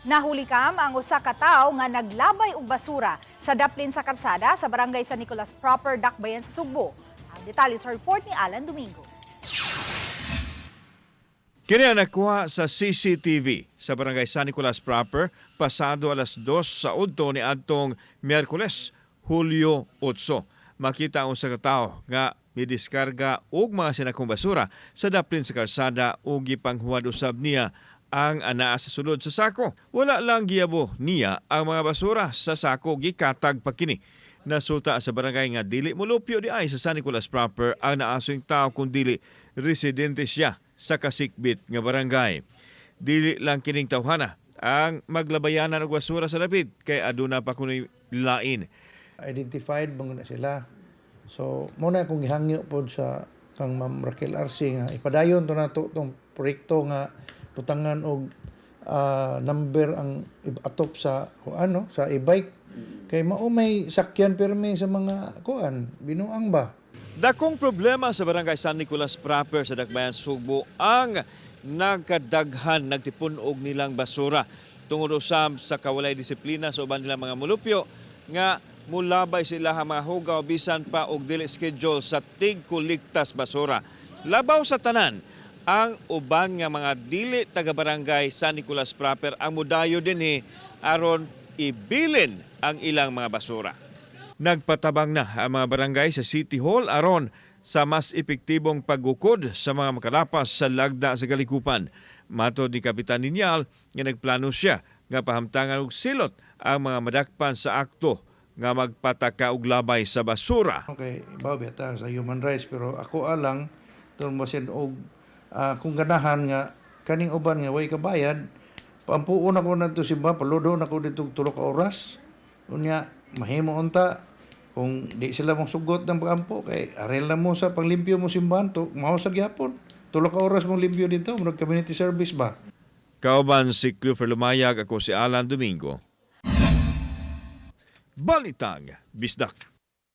Nahuli kam ang usa ka tawo nga naglabay og basura sa daplin sa karsada sa Barangay San Nicolas Proper, Dakbayan sa Sugbo. Ang detalye sa report ni Alan Domingo. Kini ang nakuha sa CCTV sa Barangay San Nicolas Proper pasado alas 2 sa udto ni adtong Miyerkules, Hulyo 8. Makita ang usa ka tawo nga midiskarga og mga sinakong basura sa daplin sa kalsada ug gipanghuwad usab niya ang anaa sa sulod sa sako. Wala lang giyabo niya ang mga basura sa sako, gikatag pa kini. Nasuta sa barangay nga dili molupyo diay sa San Nicolas Proper ang naasong tao kung dili residente siya sa kasikbit nga barangay. Dili lang kining tawhana ang maglabayanan og basura sa dapit kay aduna pa kunoy lain. Identified man na sila. So, mao na akong gihangyo pod sa kang Ma'am Raquel Arce nga ipadayon to nato tong proyekto nga butangan og number ang atop sa ano sa e-bike kay mao may sakyan pirmi sa mga kuan binuang ba. Dakong problema sa Barangay San Nicolas Proper sa Dakbayan, Sugbo ang nagkadaghan nagtipun-og nilang basura tungod usab sa kawalay disiplina sa uban nilang mga mulupyo nga mulabay sila ang mga hugaw bisan pa og dili schedule sa tigkuliktas basura. Labaw sa tanan, ang uban nga mga dili taga Barangay San Nicolas Proper ang mudayo dinhi aron ibilin ang ilang mga basura. Nagpatabang na ang mga barangay sa City Hall aron sa mas epektibong paggukod sa mga makalapas sa lagda sa kalikupan. Matod ni Kapitan Ninyal nga nagplano siya nga pahamtangan og silot ang mga madakpan sa akto nga magpataka og labay sa basura. Okay, ibaw bita sa human rights, pero ako alang tun basin og kung ganahan nga kaning uban nga way kabayad, paampuon ako nadto simba, paludon ako dito 3 ka oras. Unya mahimo unta kung di sila mong sugot ng pagampo kay arel na mo sa panglimpyo mo simbahan to mao sa gyapon 3 ka oras mong limpyo dito, murag community service ba. Kauban si Clifford Lumayag, ako si Alan Domingo. Balitang Bisdak.